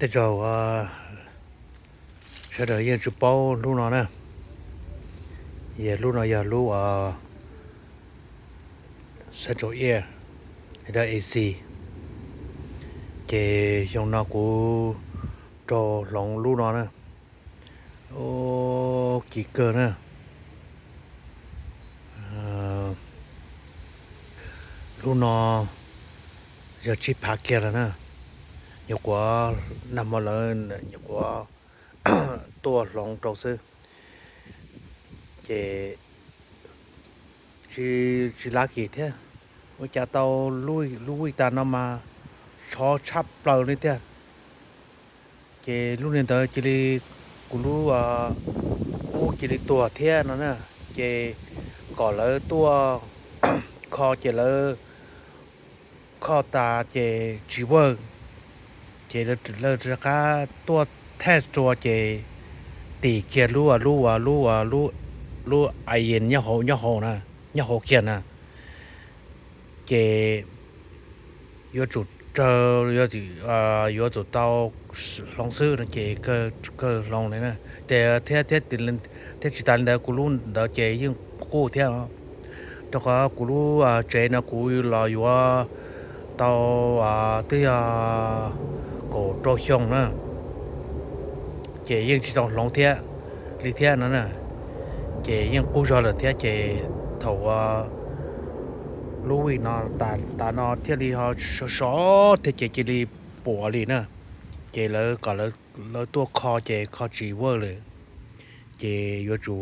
Tej zaum sawv daws yeej tsis paub lub no na, yog lub no yog lub central air, ac, ces xyoo no kuv raug hloov lub no na. Kis kawg na. Lub no yog tsib phav kiag lawm na. Nyuam qhuav, nag hmo lawv nyuam qhuav tuaj hloov rau xwb, ces tsis, tsis lucky thiab. Ua cas tau lub week tas no mas tshov tshaj plaws li tiag. Ces lub niag ntawd cia li, kuv lub qub cia li tuag thiab no na. Ces kom lawv tuaj kho ces lawv kho tas ces tsis work, ces lawv rov qab tuaj test dua ces tim kiag lub, lub, lub, lub iron nyob hauv, nyob hauv na, nyob hauv kiag na. Ces yuav tsum raws, yuav tsum tau hloov xwb no ces kawg hloov li na. Ces thiab, thiab tsis tas li ntawd kuv lub ntawd ces yeej qub thiab os, rau qhov kuv lub tsev no kuv los yuav tau twb yog kaum rau xyoo na, ces yeej tsis tau hloov thiab li thiab no na. Ces yeej qub zog lawm thiab ces thaum lub week no tas no thiaj li ho sov sov thiab ces cia li puas li na. Ces lawv kom lawv tuaj kho ces kho tsis work lawm, ces yuav tsum,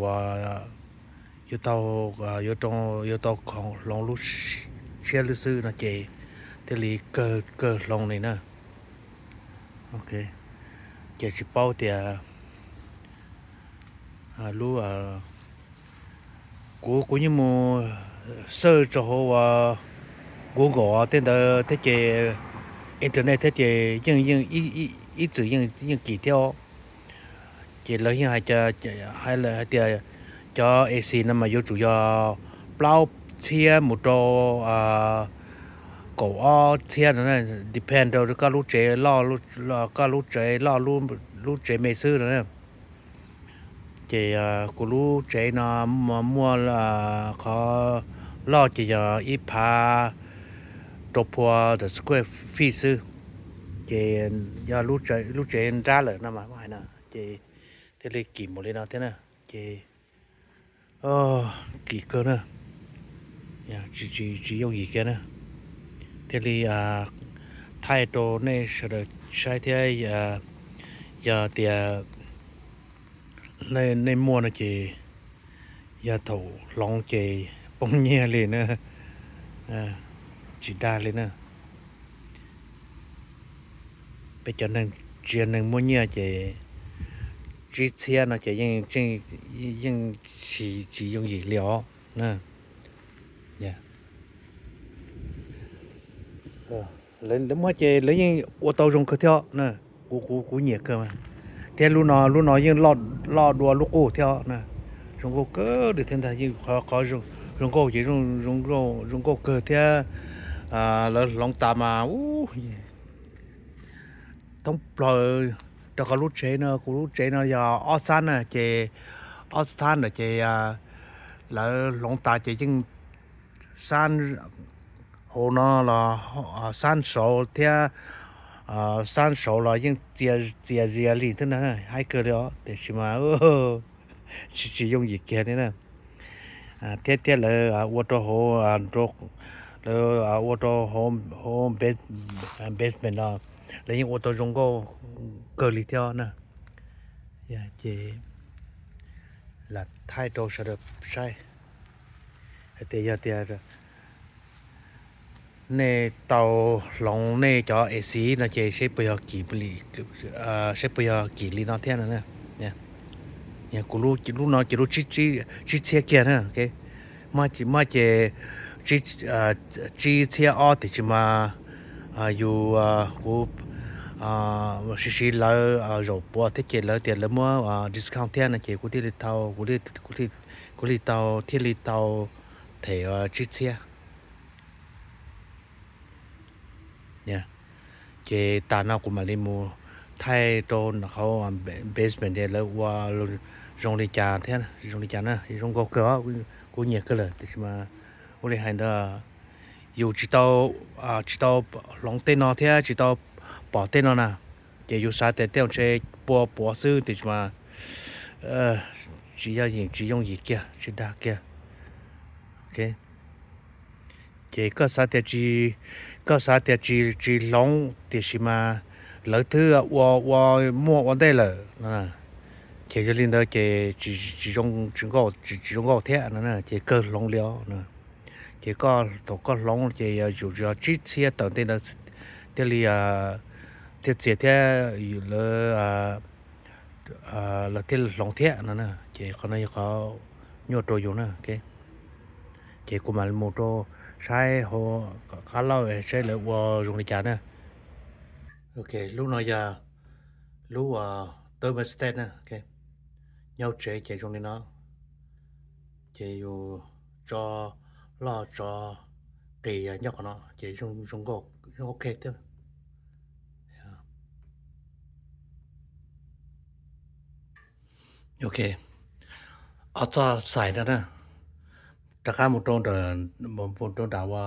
yuav tau, yuav tau hloov lub tshiab lub xwb no ces thiaj li kawg hloov li na. Ces tsis paub tias lub, kuv, kuv yeej mus search rau hauv Google tej ntawd thiab ces internet thiab ces yeej, yeej ib txwm yeej kis thiab os. Ces lawv yeej hais, hais tias cov ac no mas yuav tsum yog plaub txhiab mus rau kaum ob txhiab no, depend rau koj lub tsev loj, koj lub tsev loj, lub tsev me xwb no. Ces kuv lub tsev no muaj qhov loj ces yog ib phav rau pua the square feet xwb, ces yog lub tsev nrab lawm no mas muab hais no, ces thiaj li kis mus li no thiab na. Ces kis kawg na, tsis, tsis yooj yim kiag na. Thiaj li thaij rau nej sawv daws saib thiab, yog tias nej muaj no ces yog thaum hloov ces poob nyiaj li na, tsis dag li na. Peb cov neeg tsis yog neeg muaj nyiaj ces tsib txhiab no ces yeej, yeej tsis, tsis yooj yim li os na. Lawv muab ces lawv yeej ua tau zoo kawg thiab na. Kuv, kuv, kuv nyiam kawg mas. Thiab lub no, lub no yeej loj dua lub qub thiab na. Zoo nkauj kawg li thiab ntag, yeej qhov zoo nkauj ces zoo nkauj kawg thiab. Lawv hloov tas mas ub, thoob plaws, rau qhov lub tsev no, kuv lub tsev no yog ob xab na ces, ob xab na ces lawv hloov tas ces yeej xab hauv no los xab saud thiab, xab saud los yeej txias zias li thiab na, haib kawg li os. Tiam sis mas tsis, tsis yooj yim kiag li na. Thiab, thiab lawv ua rau hauv, lawv ua rau hauv basement no, lawv yeej ua tau zoo nkauj kawg li thiab na. Ces lam thaij rau sawv daws saib hais tias yog tias nej tau hloov nej cov ac no ces seb puas yog kis, seb puas yog kis li no thiab no. Kuv lub no ces lub tsib txhiab kiag na. Muab ces tsib txhiab ob, tiam sis mas yus, kuv siv, siv lawv zaum puav thiab ces lawv tias lawv muab discount thiab no ces kuv thiaj li tau, kuv li tau, thiaj li tau them tsib txhiab. Ces tas no kuv mam li mus thaij rau qhov basement tias lawv ua zoo li cas thiab, zoo li cas na, zoo nkauj kawg os, kuv nyiam kawg lawm. Tiam sis mas ua li hais ntawd, yus tsis tau, tsis tau hloov tej no thiab tsis tau pom tej no na, ces yus xav tias tej ntshe pua puav xwb, tiam sis mas tsis yooj yim, tsis yooj yim kiag, tsis dag kiag. Ces koj xav tias tsis, koj xav tias tsis, tsis hloov, tiam sis mas lawv twb ua, ua muaj ua ntej lawm no, ces yog li ntawd ces tsis, tsis zoo, tsis nkauj, tsis, tsis zoo nkauj thiab no, ces kawg hloov li os. Ces koj thaum koj hloov ces yus yog tsib txhiab tawm ntej ntawd thiaj li, thiaj txias thiab lawv, lawv thiaj hloov thiab no na. Ces qhov no yog qhov nyuaj rau yus na. Ces kuv mam mus rau saib hauv qab lauj saib lawv ua zoo li cas na. Ok, lub no yog lub thermostat na. Nyob tsev ces zoo li no, ces yus tso loj tso qis nyob qhov no ces zoo, zoo nkauj, zoo ok thiab. Ok, ob txoj xais no na, rov qab mus rau, mus rau nram ua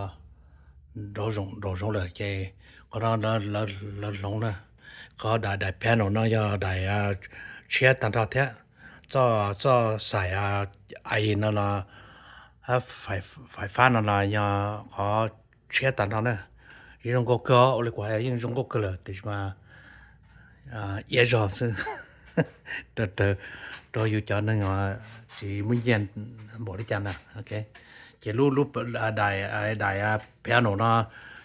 nraum zoov lawm ces qhov no lawv hloov na. Qhov daim, daim piano no yog daim tshiab tag nrho thiab. Txoj, txoj xais ai no los, fais fab no los yog qhov tshiab tag nrho na. Yeej zoo nkauj kawg os, ua li kuv hais yeej zoo nkauj kawg lawm tiam sis mas iab zog xwb rau yus cov neeg tsis muaj nyiaj npaum li cas na. Ces lub, lub daim, daim piano no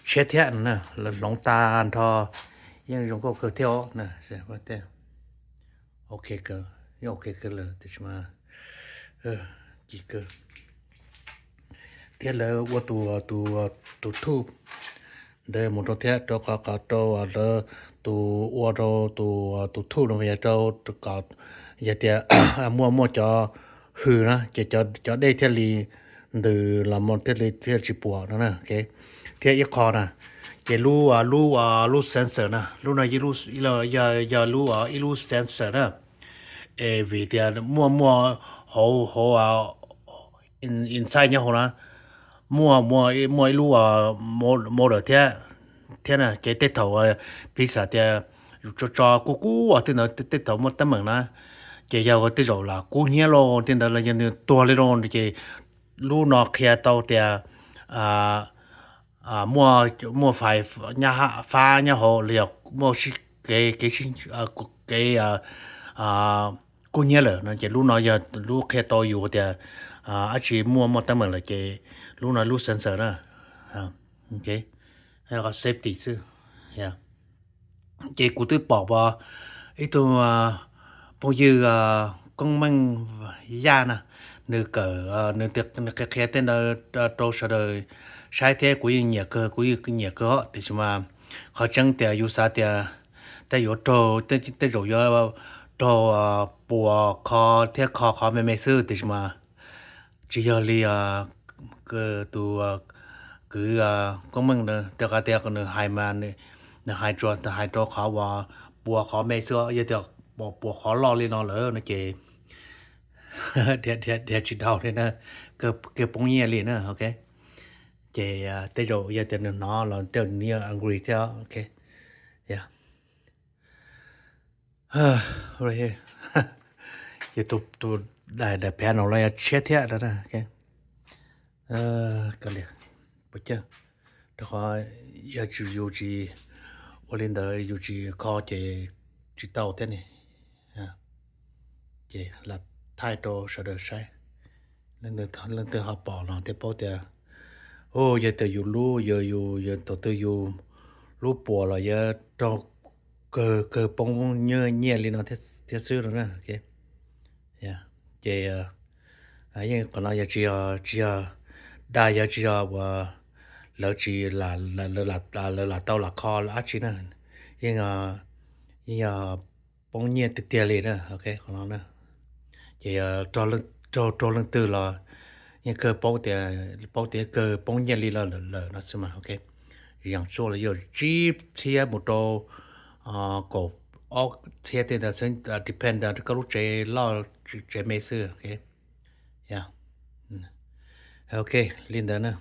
tshiab thiab no na, lawv hloov tag nrho, yeej zoo nkauj kawg thiab os. Ok, yeej ok kawg lawm tiam sis mas kim kawg. Thiab lawv ua tus, tus thuj ntawd mus rau thiab rau qhov, qhov rau lawv tus ua rau tus, tus thuj no yog rau kom yog tias muaj, muaj cov hws na ces cov dej thiaj li ntws los mus thiaj li, thiaj tsis puas no na. Thiab ib qho na, ces lub, lub, lub sensor na, lub no yog lub, ib lub sensor na. Es vim tias muaj, muaj hauv, hauv inside nyob hauv na, muaj, muaj ib lub motor thiab, thiab na. Ces tej thaum piv xam tias tso, tso kub kub tej ntawd, tej thaum muaj teeb meem na, ces yog ua tej zaum lam kub hnyiab lauj, tej ntawd los yog nws tuag li lauj, ces lub no qhia tau tias muaj, muaj fais, fab nyob hauv los yog muaj sib, kev, kev, kev kub hnyiab lawm no. Ces lub no yog lub qhia tau yus tias dab tsi muaj, muaj teeb meem lawm ces lub no lub sensor na. Safety xwb. Ces kuv twb pom ib tug phooj ywg Koob Meej Yaj na, nws kawm, nws qhia, qhia tej ntawd rau sawv daws saib thiab kuv yeej nyiam kawg, kuv yeej nyiam kawg os. Tiam sis mas qhov tseeb tias yus xav tias tej yuav raug, tej zaum yuav raug puas kho thiab kho qhov me me xwb, tiam sis mas tsis yog li tus kwv Koob Meej na, rau qhov tias nws hais mas nws hais tsuas hais rau qhov uas puas qhov me xwb, yog tias puas qhov loj li no lawm no ces dhia tsis tau li na, kawg poob nyiaj li na. Ces tej zaum yog tias nws hnov los tej zaum nws yeej agree thiab. Yog tus, tus daim, daim piano los yog tshiab thiab. Puas cawg, rau qhov yog tsis, yus tsis ua li ntawd yus tsis kho ces tsis tau thiab ne. Ces lam thaij rau sawv daws saib, leej twg ho pom los thiaj paub tias, u, yog tias yus lub, yog yus, yog thaum twg yus lub puas los yuav raug kawg, kawg poob nyiaj li no thiab xwb no na. Ces yeej qhov no yog tsis yog, tsis yog dag, yog tsis yog uas lawv tsis, lawv lam tau lam kho dab tsi na, yeej, yeej yog poob nyiaj tiag tiag li na. Qhov no na ces raug, raug leej twg los yeej kawg paub tias, paub tias kawg poob nyiaj li los lawm no xwb mas. Yeej txuaj los yog tsib txhiab mus rau kaum, ob txhiab tej ntawd xwb, depend koj lub tsev loj tsev me xwb. Ok, li ntawd na.